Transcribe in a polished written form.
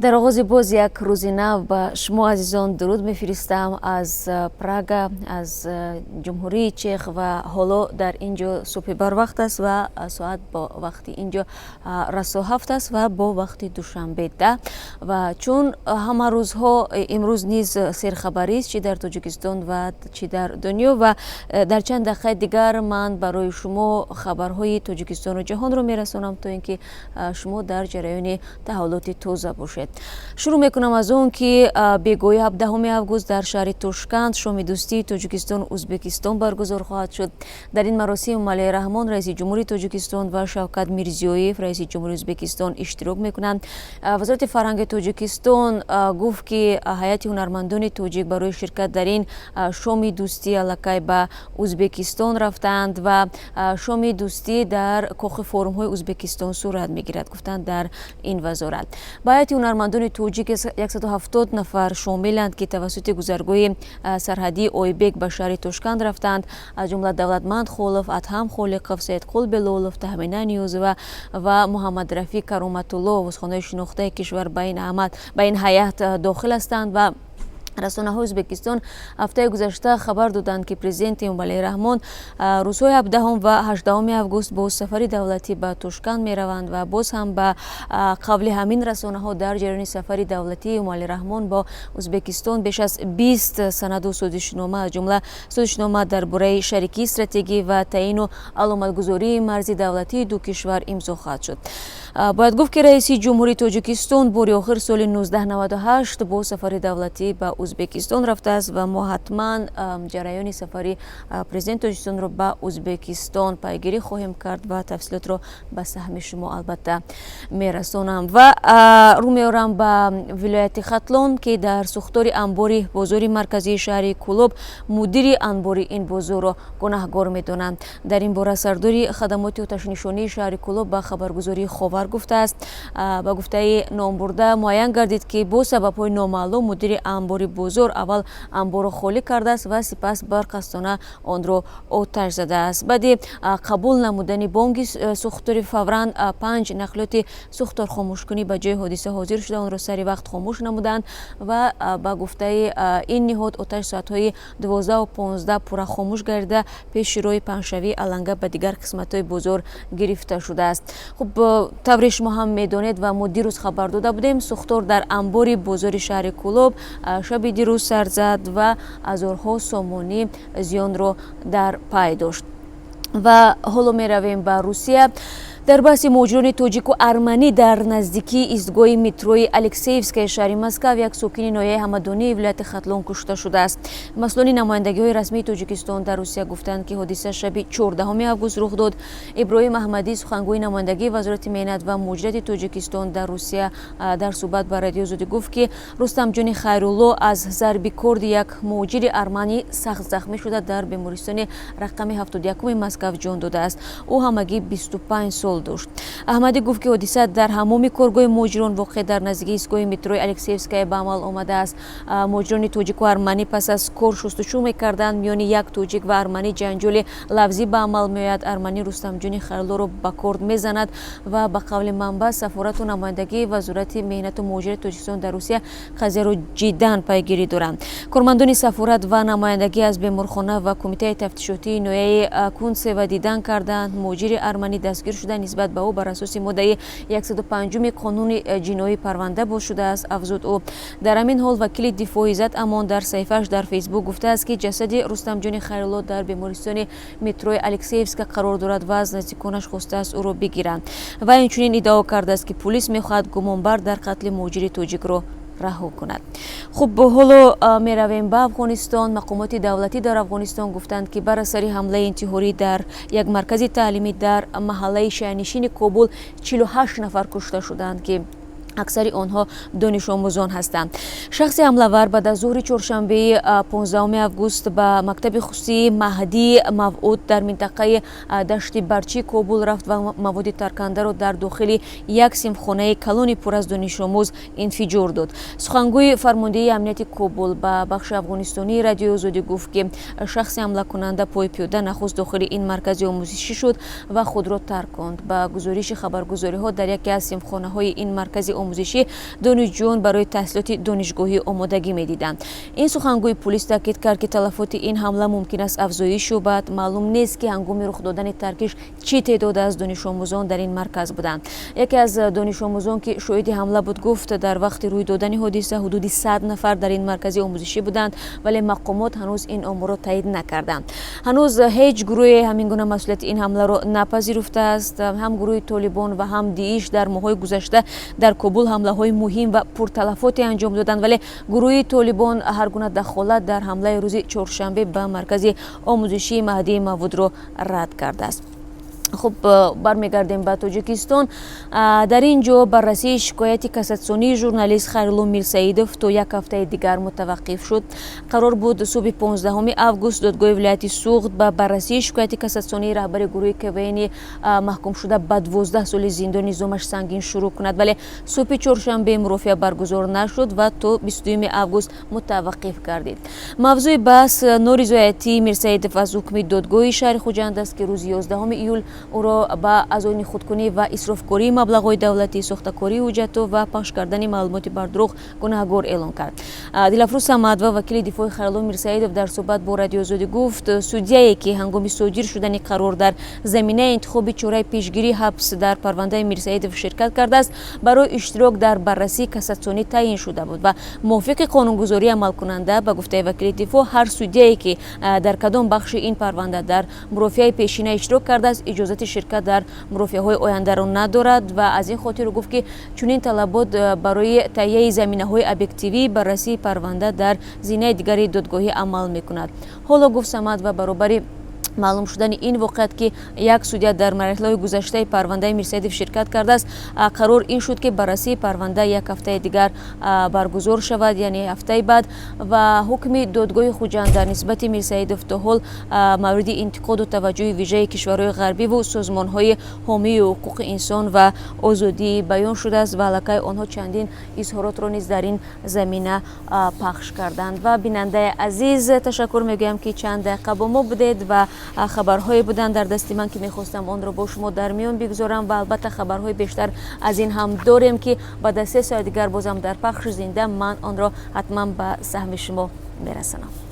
Дар оғози боз як рӯзи нав ба шумо, азизон, дуруд мефиристам аз Прага, аз Ҷумҳурии Чех. Ва ҳоло дар ин ҷо субҳи барвақт аст ва соат бо вақти ин ҷо расо 7 аст ва бо вақти Душанбе 10. Ва чун ҳама рӯзҳо, имрӯз низ серхабарист, чӣ дар Тоҷикистон ва чӣ дар дунё. Ва дар чанд дақиқаи дигар ман барои шумо хабарҳои Тоҷикистону ҷаҳонро мерасонам, то ин ки шумо дар ҷараёни таҳаввулоти тоза бошед. Шурӯъ мекунам аз он ки бегоҳи 17 август дар шаҳри Тошканд шоми дӯстии Тоҷикистону Ӯзбекистон баргузор хоҳад шуд. Дар ин маросим Эмомалӣ Раҳмон, раиси ҷумҳури Тоҷикистон, ва Шавкат Мирзиёев, раиси ҷумҳури Ӯзбекистон, иштирок мекунанд. Вазорати фарҳанги Тоҷикистон гуфт, ки ҳайати ҳунармандони тоҷик барои ширкат дар ин шоми дӯстӣ аллакай ба Ӯзбекистон рафтаанд ва шоми дӯстӣ дар кохи форумҳои Ӯзбекистон сурат мегирад, гуфтанд дар ин вазорат. Ба ҳайати ҳунармандони тоҷик 170 нафар шомиланд, ки тавассути гузаргоҳи сарҳадии Ойбек ба шаҳри Тошканд рафтаанд. Аз ҷумла Давлатманд Холов, Адҳам Холиқов, Саидқул Белолов, Таҳмина Ниёзова ва Муҳаммадрафиъ Кароматулло, овозхонаи шинохтаи кишвар, ба ин ҳайат дохил ҳастанд. Ва расонаҳои Ӯзбекистон ҳафтаи гузашта хабар доданд, ки президент Эмомалӣ Раҳмон рӯзҳои 17 ва 18 август бо сафари давлатӣ ба Тошканд мераванд. Ва боз ҳам ба қавли ҳамин расонаҳо, дар ҷараёни сафари давлатии Эмомалӣ Раҳмон бо Ӯзбекистон беш аз 20 санаду созишнома, аз ҷумла созишнома дар бораи шарикии стратегӣ ва таъину аломатгузории марзи давлатии ду кишвар имзо хоҳад шуд. Бояд гуфт, ки раиси ҷумҳури Тоҷикистон бори охир соли 1998 бо сафари давлатӣ ба Ӯзбекистон рафтааст. Ва мо ҳатман ҷараёни сафари президенти Тоҷикистонро ба Ӯзбекистон пайгирӣ хоҳем кард ва тафсилотро ба саҳми шумо, албатта, мерасонам. Ва рӯ меорам ба вилояти Хатлон, ки дар сӯхтори анбори бозори марказии шаҳри Кӯлоб мудири анбори ин бозорро гунаҳгор медонанд. Дар ин бора сардори хадамоти оташнишонии шаҳри Кӯлоб ба хабаргузории Ховар гуфтааст. Ба гуфтаи номбурда, муайян гардид, ки бо сабабҳои номаълум мудири анбори бозор аввал анборро холӣ кардааст ва сипас барқасдона онро оташ задааст. Баъди қабул намудани бонги сӯхтори фавран панҷ нақлиёти сӯхторхомӯшкунӣ ба ҷои ҳодиса ҳозир шуда, онро сари вақт хомӯш намуданд. Ва ба гуфтаи ин ниҳод, оташ соатҳои 12:15 пурра хомӯш гардида, пеши роҳи паҳншавии аланга ба дигар қисматҳои бозор гирифта шудааст. Хуб, тавре шумо ҳам медонед ва мо дирӯз хабар дода будем, сӯхтор дар анбори бозори шаҳри Кӯлоб шаби дирӯз сар зад ва ҳазорҳо сомонӣ зиёнро дар пай дошт. Ва ҳоло меравем ба Русия. Дар баҳси муҳоҷирони тоҷику арманӣ дар наздикии истгоҳи метрои Алексеевскаи шаҳри Москав як сокини ноҳияи Ҳамадонии вилояти Хатлон кушта шудааст. Масъулони намояндагиҳои расмии Тоҷикистон дар Русия гуфтанд, ки ҳодиса шаби 14 август рух дод. Иброҳим Аҳмадӣ, сухангӯи намояндагии Вазорати меҳнат ва муҳоҷирати Тоҷикистон дар Русия, дар суҳбат ба Радиои Озодӣ гуфт, ки Рустамҷони Хайрулло аз зарби корди як муҳоҷири арманӣ сахт захмӣ шуда, дар бемористони рақами 71-уми Москав ҷон додааст. Ӯ ҳамагӣ 25 сол дошт. Аҳмадӣ гуфт, ки ҳодиса дар ҳаммоми коргоҳи муҳоҷирон, воқеъ дар наздикии истгоҳи метрои Алексеевская, ба амал омадааст. Муҳоҷирони тоҷику арманӣ пас аз кор шустушӯ мекарданд. Миёни як тоҷик ва арманӣ ҷанҷоли лафзӣ ба амал меояд. Арманӣ Рустамҷони Хайруллоро ба корд мезанад. Ва ба қавли манбаъ, сафорату намояндагии Вазорати меҳнату муҳоҷирати Тоҷикистон дар Русия қазияро ҷиддан пайгирӣ доранд. Кормандони сафорат ва намояндагӣ аз беморхона ва кумитаи тафтишотии ноҳияи Кунсева дидан карданд. Муҳоҷири арманӣ дастгир шуда, нисбат ба ӯ бар асоси моддаи 105-уми қонуни ҷиноӣ парванда боз шудааст, афзуд ӯ. Дар ҳамин ҳол, вакили дифоъ Иззат Амон дар саҳифааш дар Фейсбук гуфтааст, ки ҷасади Рустамҷони Хайрулло дар бемористони метрои Алексеевска қарор дорад ва аз наздиконаш хостааст ӯро бигиранд. Ва инчунин иддао кардааст, ки пулис мехоҳад гумонбар дар қатли муҳоҷири тоҷикро раҳо кунад. Хуб, ҳоло меравем ба Афғонистон. Мақомоти давлатӣ дар Афғонистон гуфтанд, ки бар асари ҳамлаи интиҳорӣ дар як маркази таълимӣ дар маҳаллаи шианишини Кобул 48 нафар кушта шуданд, ки аксари онҳо донишомӯзон ҳастанд. Шахси ҳамлавар баъд аз зуҳри чоршанбеи 15 август ба мактаби хусусии Маҳдӣ Мавъуд дар минтақаи Дашти Барчии Кобул рафт ва маводи таркандаро дар дохили як синфхонаи калони пур аз донишомӯз инфиҷор дод. Сухангӯи фармондеҳии амнияти Кобул ба бахши афғонистонии Радиои Озодӣ гуфт, ки шахси ҳамлакунанда пойпиёда нахуст дохили ин маркази омӯзишӣ шуд ва худро тарконд. Ба гузориши хабаргузориҳо, дар яке аз синфхонаҳои ин маркази омӯзишӣ донишҷӯён барои таҳсилоти донишгоҳӣ омодагӣ медиданд. Ин сухангӯи пулис таъкид кард, ки талафоти ин ҳамла мумкин аст афзоиш ёбад. Маълум нест, ки ҳангоми рух додани таркиш чӣ теъдод аз донишомӯзон дар ин марказ буданд. Яке аз донишомӯзон, ки шоҳиди ҳамла буд, гуфт, дар вақти рӯй додани ҳодиса ҳудуди 100 нафар дар ин маркази омӯзишӣ буданд, вале мақомот ҳанӯз ин оморро таъид накарданд. Ҳанӯз ҳеҷ гурӯҳе ҳамин гуна масъулияти ин ҳамларо напазируфтааст. Ҳам гурӯҳи Толибон ва ҳам ДИИШ дар моҳҳои гузашта дар Кобул ҳамлаҳои муҳим ва пурталафоте анҷом доданд, вале гурӯҳи Толибон ҳар гуна дахолат дар ҳамлаи рӯзи чоршанбе ба маркази омӯзишии Маҳдии Мавъудро рад кардааст. Хуб, бармегардем ба Тоҷикистон. Дар ин ҷо баррасии шикояти кассатсионии журналист Хайрулло Мирсаидов то як ҳафтаи дигар мутаваққиф шуд. Қарор буд, субҳи 15 август додгоҳи вилояти Суғд ба баррасии шикояти кассатсионии раҳбари гурӯҳи КВНи маҳкумшуда ба 12 соли зиндон низомаш сангин шурӯъ кунад, вале субҳи чоршанбе мурофиа баргузор нашуд ва то 22 август мутаваққиф гардид. Мавзӯи баҳс норизоятии Мирсаидов аз ҳукми додгоҳи шаҳри Хуҷанд аст, ки рӯзи 11 июл ӯро ба азони худкунӣ ва исрофкории маблағҳои давлатӣ, сохтакории ҳуҷҷатҳо ва пахш кардани маълумоти бардурӯғ гунаҳгор эълон кард. Дилафрӯз Самадова, вакили дифои Хайрулло Мирсаидов, дар суҳбат бо Радиои Озодӣ гуфт, судяе, ки ҳангоми содир шудани қарор дар заминаи интихоби чораи пешгирии ҳабс дар парвандаи Мирсаидов ширкат кардааст, барои иштирок дар баррасии кассатсионӣ таъин шуда буд ва мувофиқи қонунгузории амалкунанда, ба гуфтаи вакили дифоъ, ҳар судяе, ки дар кадом бахши ин парванда дар мурофиаи пешина иштирок кардааст, иҷозати ширкат дар мурофиаҳои ояндаро надорад. Ва аз ин хотир гуфт, ки чунин талабот барои таҳияи заминаҳои объективии баррасии парванда дар зинаи дигари додгоҳӣ амал мекунад. Ҳоло, гуфт Самадова, баробари маълум шудани ин воқеат, ки як судя дар марҳилаҳои гузаштаи парвандаи Мирсаидов ширкат кардааст, қарор ин шуд, ки баррасии парванда як ҳафтаи дигар баргузор шавад, яъне ҳафтаи баъд. Ва ҳукми додгоҳи Хуҷанд дар нисбати Мирсаидов то ҳол мавриди интиқоду таваҷҷӯҳи вижаи кишварҳои ғарбиву созмонҳои ҳомии ҳуқуқи инсон ва озодии баён шудааст ва аллакай онҳо чандин изҳоротро низ дар ин замина пахш карданд. Ва бинандаи азиз, ташаккур мегӯям, ки чанд дақиқа бо мо будед ва хабарҳое буданд дар дасти ман, ки мехостам онро бо шумо дар миён бигузорам. Ва албатта, хабарҳои бештар аз ин ҳам дорем, ки баъд аз 3 соат дигар бозам дар пахши зинда ман онро ҳатман ба саҳми шумо мерасонам.